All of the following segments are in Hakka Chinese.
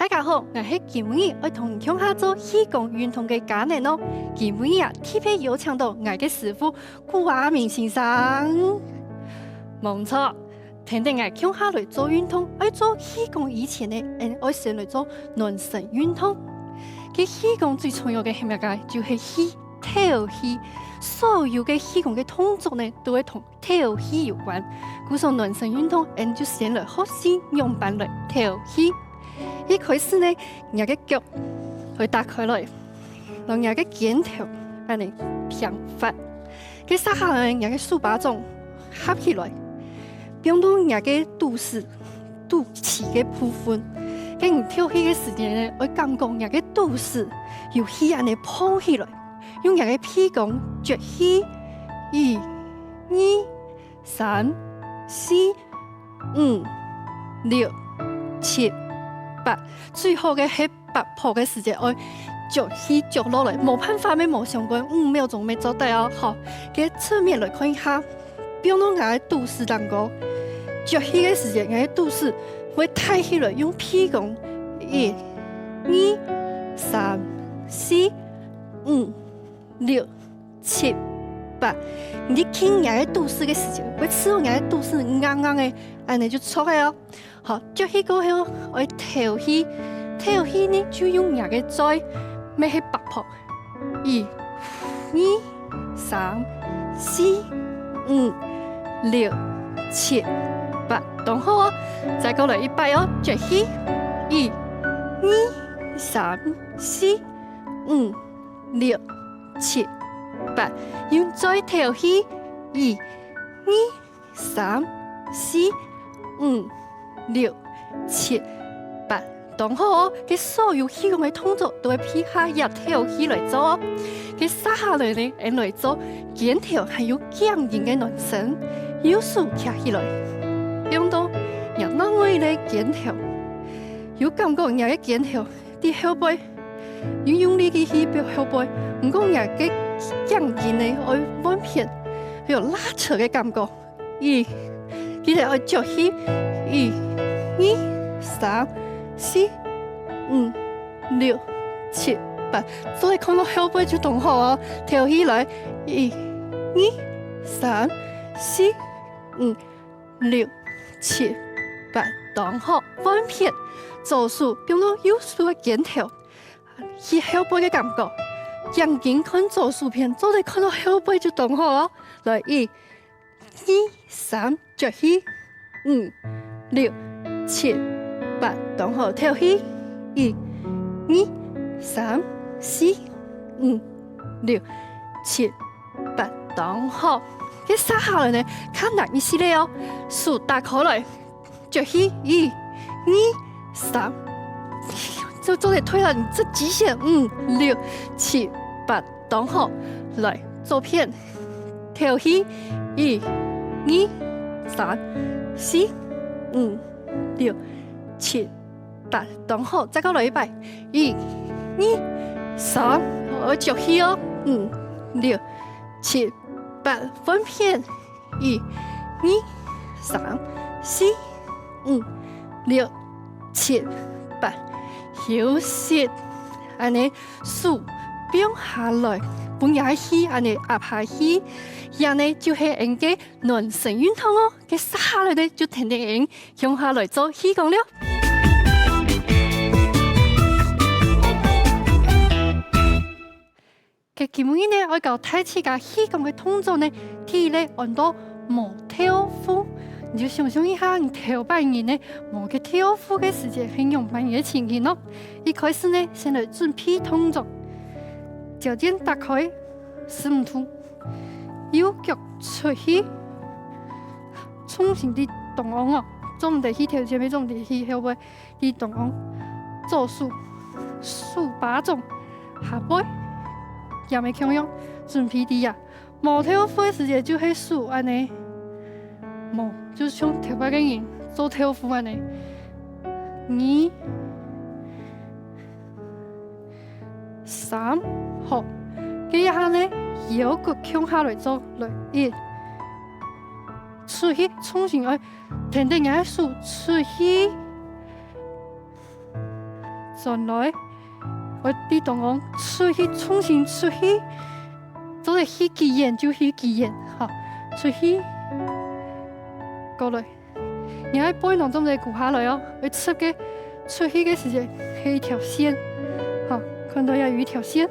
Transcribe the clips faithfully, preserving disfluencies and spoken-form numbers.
大家好，𠊎係今晡日愛同你共下做氣功運動个嘉年哦。今晡日啊，特別邀請到𠊎个師傅古阿明先生。無錯，跈等𠊎共下來做運動，愛做氣功以前呢，𠊎愛先來做暖身運動。該氣功最重要个係麼个？就係氣，敨氣。所有个氣功个動作呢，都會同 敨氣有關。故所暖身運動，𠊎就先來學習仰般來敨氣。一開始呢，若个腳會打開來，摎若个肩頭恁仔平發。該續下來，若个手巴掌合起來，放到若个肚屎、肚臍个部分。該你敨氣个時節呢，愛感覺若个肚屎有氣恁仔膨起來，用若个鼻公擛氣，一、二、 三、四、五、六、七、八。最好个係八拍个時節愛擛氣擛落來，無辦法乜無相關，五秒鐘乜做得哦。好，該側面來看一下，放到𠊎个肚屎頂高，擛氣个時節，𠊎个肚屎會抬起來，用鼻公，一、二、三、四、五、 六、七、八。你一輕若个肚屎个時節，會試著若个肚屎硬硬个，恁仔就著个哦。好，擛氣過後，愛敨氣，敨氣呢就用若个嘴，乜係八拍，一、二、三、四、五、六、七、八，當好哦。再過來一擺哦，擛氣，一、二、三、四、五、 六、七、八，用嘴敨氣，一、二、三、四、五、六、七、八，當好哦。該所有氣功个動作都會配合這敨氣來做哦。該續下來呢，𠊎來做肩頭還有頸根个暖身，右手擎起來，放到若另外个肩頭，有感覺若个肩頭 在後背，用用力个去擛後背，毋過若个頸根呢愛換片，會有拉扯个感覺。一，記得愛擛氣，一、二、三、四、五、六、七、八，做得看到後背就當好哦。敨氣來，一、二、三、四、五、 六、七、八，當好。換片，左手放到右手个肩頭，去後背个感覺。頸根看左手片，做得看到後背就當好哦。來，一、二、三，擛氣。五、六、七、八，當好。敨氣。一、二、三、四、五、六、七、 八，當好。該續下來呢，較難一息仔哦，手打開來，擛氣，一、二、三，做做得推了，你這極限，五、六、七、八，當好。來，左片，敨氣，一、二、三、四、五、六、七、 八，當好，再過來一擺。一、二、三，愛擛氣哦。五、六、七、八，換片。一、二、三、四、五、六、七、八，休息。恁仔，手放下來，分若个氣恁仔壓下去，這呢就係𠊎个暖身運動哦。 該續下來呢，就跈等𠊎共下來做氣功了。該今晡日呢，愛教大自家氣功个動作呢，第一个安到磨豆腐。你就想像一下，你頭擺日呢，磨該豆腐个時節係仰般个情形咯。一開始呢，先來準備動作，腳尖打開，十五度， 右腳出去，重心在中央哦，做毋得去頭前，乜做毋得去後背，在中央。左手，手巴掌，下背，也係共樣，準備在啊。無豆腐个時節就係手恁仔，無，就像頭擺个人做豆腐恁仔。二、 三，好。該一下呢，腰骨共下來做，來，一，出去，重心愛跈等若个手出去，轉來，愛知當講出去，重新出去，做得去幾遠就去幾遠，哈，出去，過來。你个背囊做得跍下來哦，愛直个出去个時節係一條線，哈，看到這有一條線，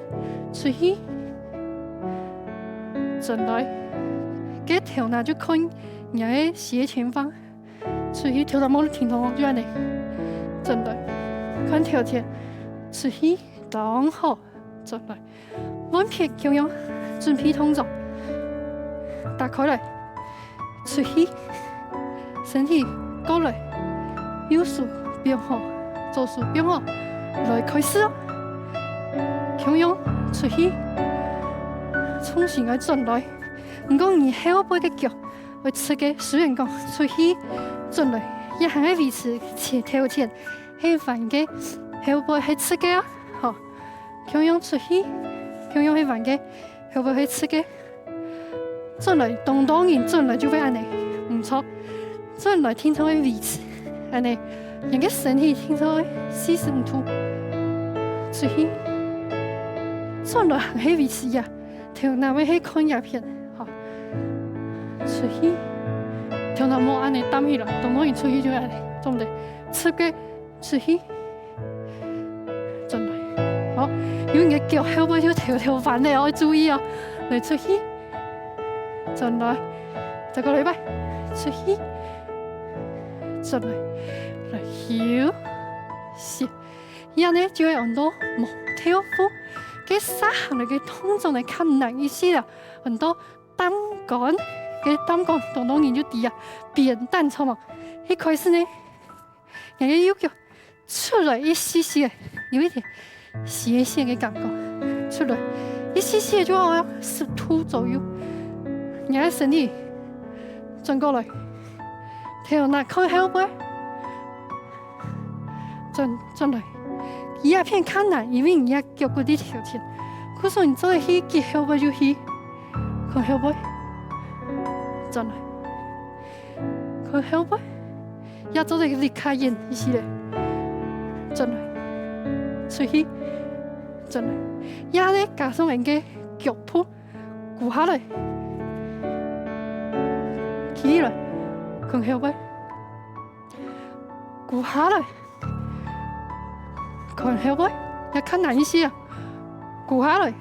出去，轉來，个頭那就看你个斜前方。 出去，頭那無停動哦，就恁呢。轉來，看頭前，出去，當好，轉來。換片共樣，準備動作，打開來，出去，身體過來，右手放好，左手放好，來開始哦。共樣出去，重新愛轉來。毋過你後背个腳 愛直个，雖然講出去轉來，也還係維持前頭前，係彎个，後背係直个啊，吼。共樣出去，共樣係彎个，後背係直个。轉來，當多人轉來就會恁呢，毋著。轉來定著愛維持，恁呢，人个身體定著愛四十五度。出去，轉來還係維持呀。 頭那位係看影片，吼。出去，頭那無恁呢擔起來，當多人出去就恁呢，做毋得，直个出去，轉來。好，有人个腳後背就頭頭彎了，愛注意哦。來，出去，轉來，再過來一擺，出去，轉來，來，休息。 這呢就係安到無豆腐，該續下來个動作呢較難一息啊，安到擔竿，該擔竿當多人就知啊，扁擔著無？一開始呢，𠊎个右腳出來一息息仔，有一點斜斜个感覺，出來一息息仔就好啊，十度左右。𠊎个身體轉過來，頭那看後背。 轉，轉來。這片較難，因為你个腳骨在頭前。故所你做得去，跍後背就去。看後背。轉來。看後背。也做得離較遠一息仔。轉來。出去。轉來。也呢，加上𠊎个腳步。 跍下來，企起來，看後背。跍下來，看後背，也較難一息啊。跍下來，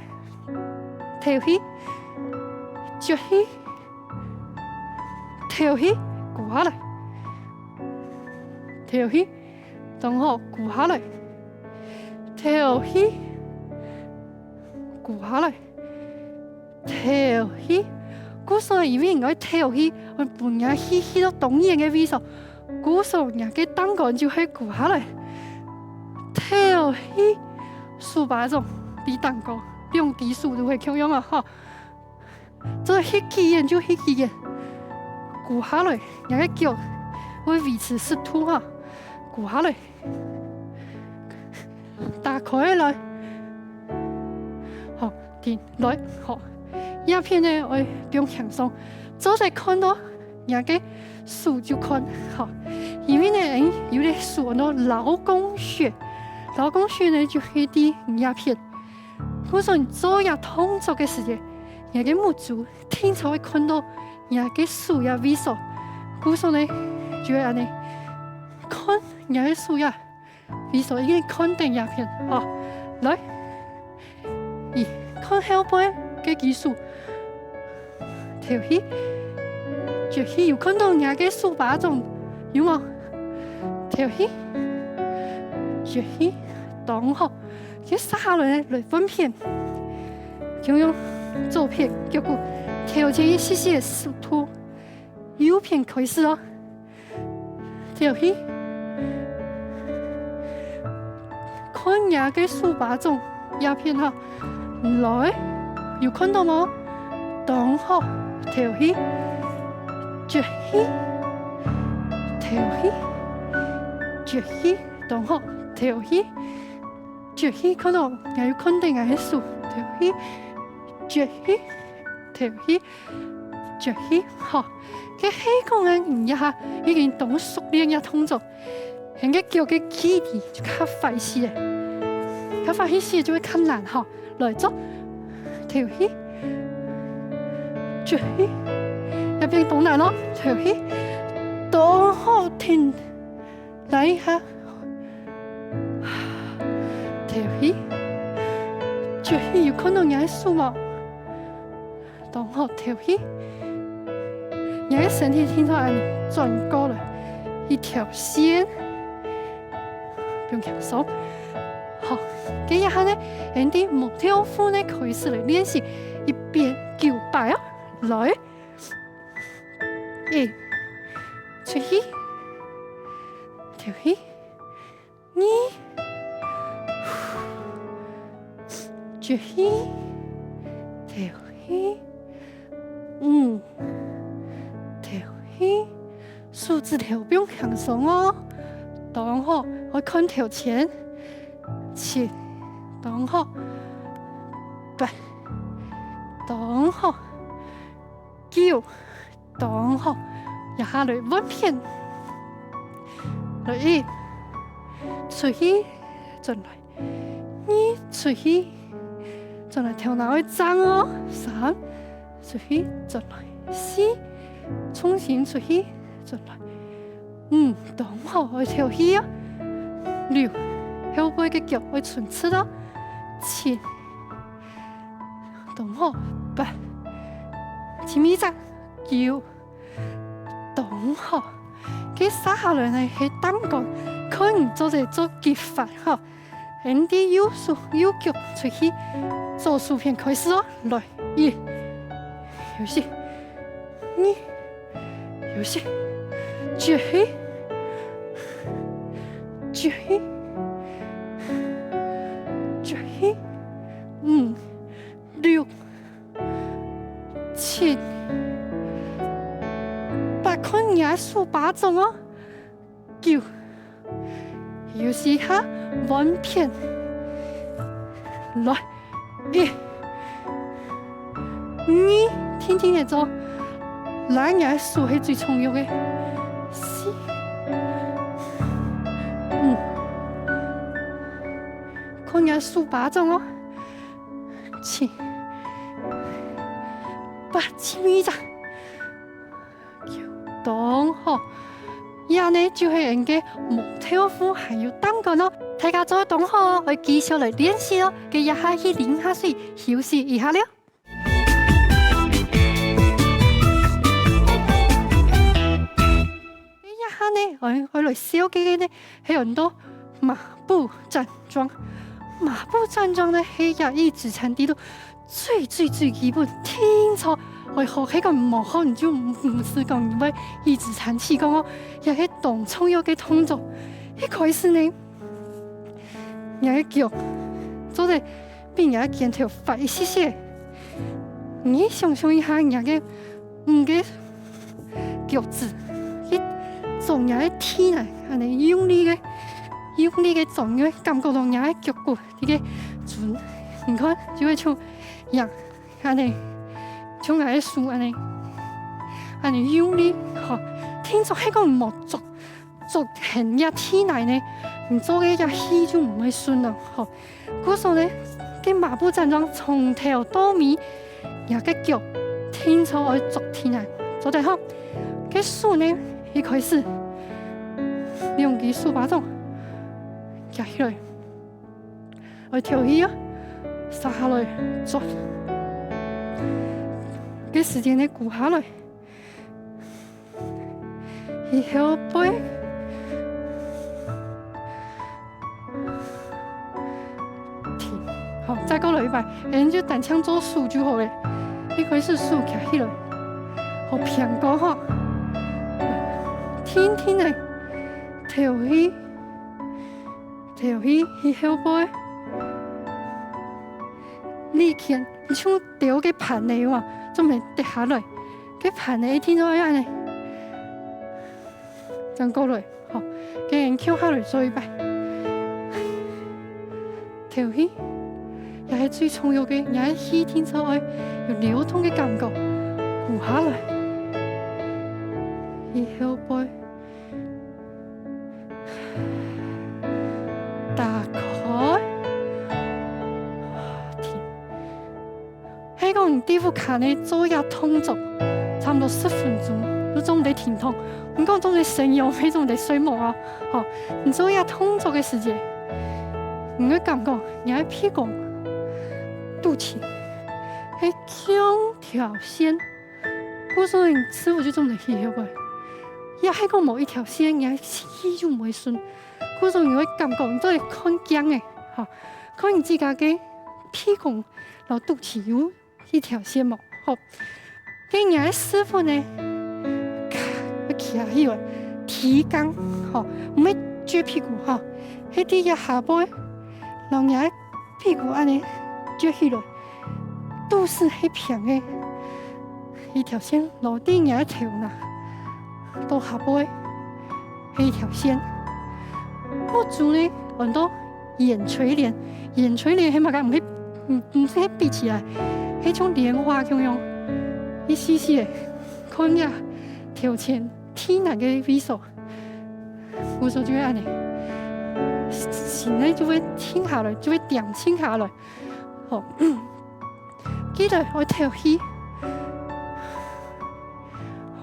擛去，擛去，擛去，跍下來，擛去，當好，跍下來，擛去，跍下來。 擛去。故所因為𠊎愛擛去，𠊎分若氣去到當遠个位所。故所若个擔竿就係跍下來。擛去，手巴掌，比擔竿，兩隻手都係共樣啊，吼。做得去幾遠就去幾遠。跍下來，若个腳會維持十度哈。跍下來。 打開來。好，停，來，好。這片呢，愛放輕鬆，做得看到若个手就看，好。因為呢，𠊎有隻手安到勞宮穴，勞宮穴呢，就係在這片。故所你做這動作个時節，若个目珠定著會看到若个手這位所。故所呢，就會恁呢，看若个手這 位所已經看等這片，吼。來，一，看後背个技術。擛去，擛去，有看到若个手巴掌，有無？擛去，擛去，當好。接下來呢，來換片。共樣左片腳骨，頭前一息息个速度，右片開始哦。 擛去。看若个手巴掌，這片哈。來，有看到無？當好，擛去。擛去，擛去，擛去，當好，擛去。擛去，看到，𠊎有看到𠊎个手，擛去，擛去，擛去。 擛去，好。該係講呢，你這下已經當熟練這動作，你个腳个肌力就較快些。較快去寫就會較難吼。來做，敨氣，敨氣，這片當難哦，敨氣，當好，停，來一下，敨氣，敨氣，有看到𠊎个手無？ 當好，敨氣。你个身體定著恁樣轉過來，一條線，放輕鬆。好，該一下呢，𠊎等無豆腐呢，開始來練習，一遍九擺哦。來，一，出氣，敨氣。 二，敨氣，敨氣，五，敨氣，手指頭放輕鬆哦。當好，愛看頭前。七，當好。八，當好。九， 當好，這下來換片。來，一，出氣，轉來。二，出氣，轉來，頭那愛正哦。三，出氣，轉來。四，重新出氣，轉來。五，當好，愛敨氣哦。六，後背个腳愛伸直哦。七，當好。八，盡尾隻。九， 當好。該續下來呢係擔竿，看你做得做幾發吼。𠊎等右手右腳出去，左手片開始哦。來，一，休息。二，休息。敨氣，敨氣，敨氣。五，六， 七，八，看若手巴掌哦。九，休息下，換片。來，一，二，定定仔做，拉若手係最重要个。四，五，看若手巴掌哦。 七，八，盡尾隻。九，當好。這呢就係𠊎等个無豆腐還有擔竿哦。大家做得當好哦，愛繼續來練習哦。該這下去啉下水，休息一下了。該這下呢，𠊎，𠊎來紹介个呢，係安到馬步站 樁。馬步站樁呢係這椅子餐底肚最最最基本，定著愛學，係講無學你就毋，毋使講你會椅子餐起講哦，也係當重要个動作。一開始呢，若个腳做得比若个肩頭闊一息息。你想像一下，若个，嗯，个 腳趾，去撞若个地泥，恁呢用力个，用力个撞，你會感覺到若个腳骨在該顫。你看，就會像，呀，恁呢，像𠊎个手恁呢，恁呢用力，吼，定著係講莫撞，撞忒這地泥呢，你做个這氣就毋會順囉，吼。 故所呢，該馬步站樁從頭到尾，若个腳定著愛著地泥，做得吼。該手呢，一開始，兩支手巴掌，擎起來，愛敨氣啊，續下來，轉。該時間呢，跍下來。 去後背。停，好，再過來一擺，𠊎等就單淨做手就好了。一開始手擎起來，好，平高吼，定定仔，敨氣，敨氣，去後背。你看，你像丟个盤仔哇，做毋得跌下來。 該盤仔一定愛恁呢，正過來，好，該𠊎等翹下來做一擺。敨氣，這係最重要个，若个氣定著愛有流動个感覺，跍下來，去後背。 打開，在屋下呢做這動作，差毋多十分鐘，就做得停動。毋過做得伸腰，乜做得睡目啊。吼，你做這動作个時節，你會感覺你个屁股、肚臍係共條線，故所你屎朏就做得起去个。也係講無一條線，你个氣就毋會順。故所你會感覺，你做得看鏡仔，吼，看你自家个屁股摎肚臍有一條線無？吼，該你个屎朏呢，會徛起來，提䟘，吼，毋係撅屁股，吼，係在這下背，摎你个屁股恁仔撅起來，肚屎係平个，一條線落在你个頭那，到下背係一條線。目珠呢，安到 眼垂簾，眼垂簾係麼个？毋係，毋，毋係閉起來，係像蓮花共樣，一細細仔，看這頭前地泥个位所，故所就會恁仔，心呢就會定下來，就會定靜下來。好，記得愛敨氣。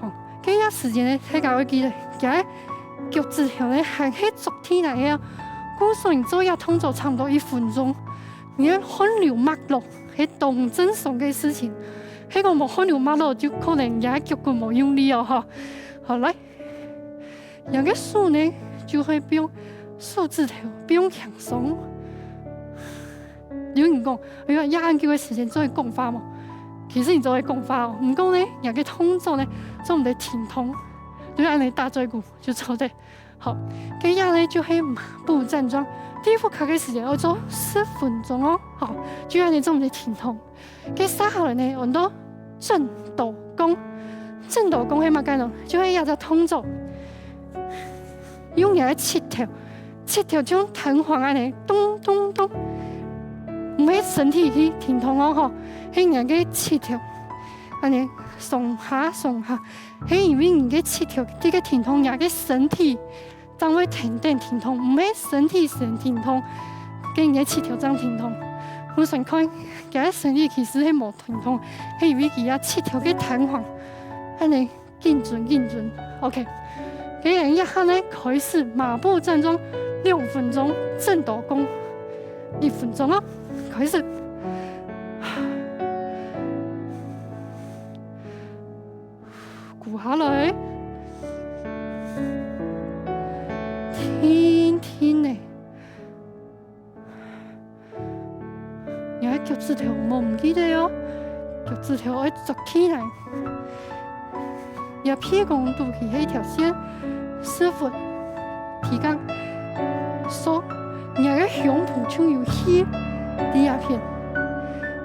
好，該這時節呢，大家愛記得，這个腳趾頭呢，還係著地泥个啊。故所你做這動作差毋多一分鐘，你个汗流脈落，係當正常个事情。係講無汗流脈落，就可能你个腳骨無用力哦，吼。好，來，你个手呢，就會放手指頭，放輕鬆。 有人講：「哎呀，這恁久个時間做得講話無？」其實你做得講話哦，毋過呢，你个動作呢，做毋得停動，就恁仔打嘴鼓就做得。好，該這呢就係馬步站樁，在屋下个時間愛做十分鐘哦，好，就恁仔做毋得停動。該接下來呢，安到震斗弓，震斗弓係麼个呢？就係這隻動作，用你个膝頭， 膝頭像彈簧恁仔，咚咚咚，毋係身體去停動哦吼，係你个膝頭，恁仔上下上下，係因為你个膝頭在該停動，你个身體正會跈等停動，毋係身體先停動，該你个膝頭正停動。𠊎想看，佢个身體其實係無停動，係因為佢个膝頭个彈簧，恁仔 緊顫緊顫。OK，該𠊎這下呢，開始馬步站樁兩分鐘，震斗弓一分鐘哦，開始。跍下來，定定仔。 你个腳趾頭莫毋記得哦，腳趾頭愛著起來。你个鼻公肚臍係一條線，屎朏、鼻公，所以你个胸脯就有氣在這片，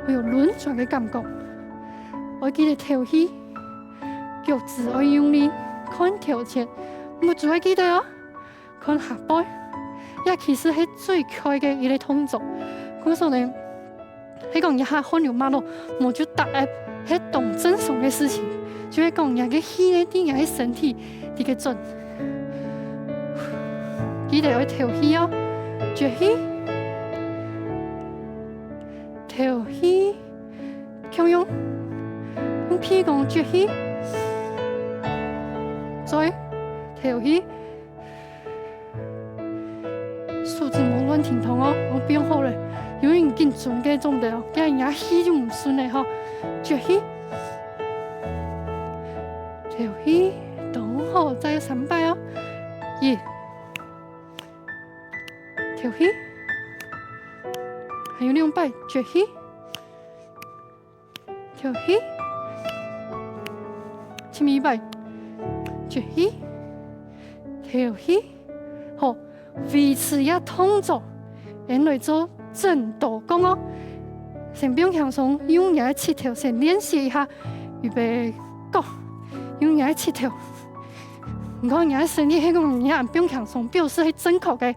會有輪轉个感覺。愛記得敨氣，腳趾愛用力，看頭前，目珠愛記得哦。 看下背，這其實係最快个一個動作。故所呢，係講一下汗流脈落，無就打噭，係當正常个事情。就係講，若个氣呢，在若个身體裡个轉。記得愛敨氣哦，擛氣，敨氣，共樣，用鼻公擛氣，再敨氣。 手指莫亂停動哦，𠊎變好了，因為你緊顫个狀態哦，這下氣就毋順了吼。擛氣，敨氣，當好，再三擺哦。一，敨氣，還有兩擺，擛氣。 敨氣，盡尾一擺，擛氣，敨氣。好，維持這動作，𠊎來做震斗弓哦。先放輕鬆，用若个膝頭先練習一下。預備，go！用若个膝頭。你看若个身體係講你恁放輕鬆，表示係正確个。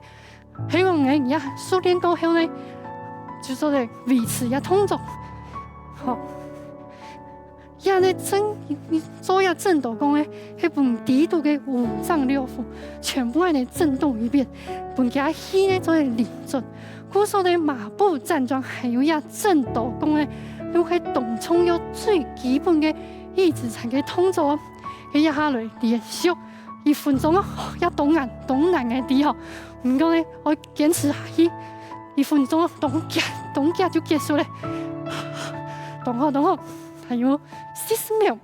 係講呢，你啊，熟練過後呢，就做得維持這動作。好，這呢震，你做這震斗弓呢，係分底肚个五臟六腑全部恁呢震動一遍，分厥氣呢做得理順。故所呢，馬步站樁還有這震斗弓呢，就係當重要最基本个一字禪个動作哦。該這下來練習一分鐘哦，也當難，當難个知吼。毋過呢，愛堅持下去，一分鐘哦，當遽，當遽就結束咧。當好，當好，還有四十秒。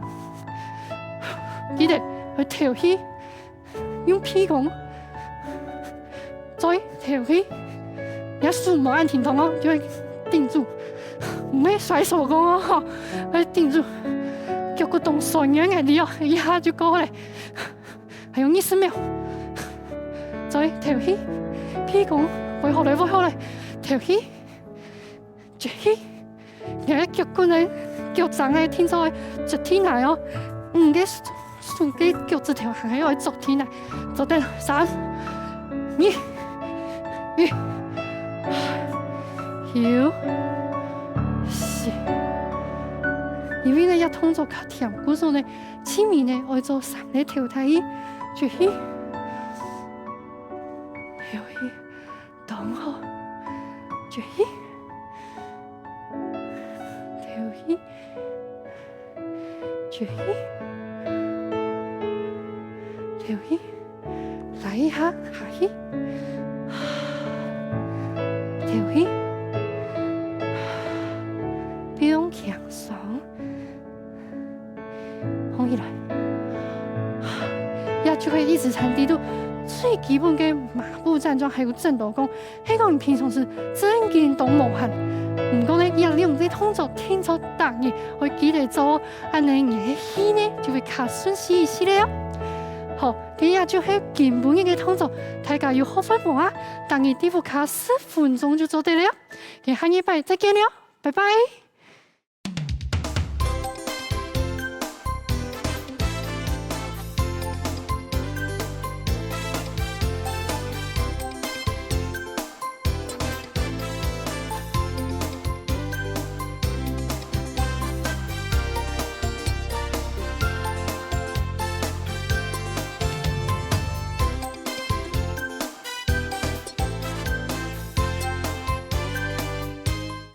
記得愛敨氣，用鼻孔 嘴敨氣，若手無恁停動哦，就愛頂住，毋係摔手功哦，吼，愛頂住，腳骨當痠軟个，你哦，一下就過咧，還有二十秒，嘴敨氣，鼻孔會好咧，會好咧，敐氣，擛氣。 你个腳骨呢，腳掌呢，定著愛擛地泥哦。你个手个腳趾頭還係愛擛地泥，做得三、二、一，休息。因為呢，這動作較忝，故所呢，盡尾呢愛做三个敨大氣，擛氣，敨氣。 當好，擛氣，敨氣，擛氣，敨氣，來一下，下去，敨氣，放輕鬆。 䟘起來。這就係一字禪裡肚最基本个馬步站樁，還有震動功，係講你平常時正經當無閒。毋過呢，這兩个動作定著逐日愛記得做哦，恁呢你个氣呢就會較順序一息了哦。好，該這就係今晡日个動作，大家有學會無啊？逐日在屋下十分鐘就做得了哦。該下二擺再見了，拜拜。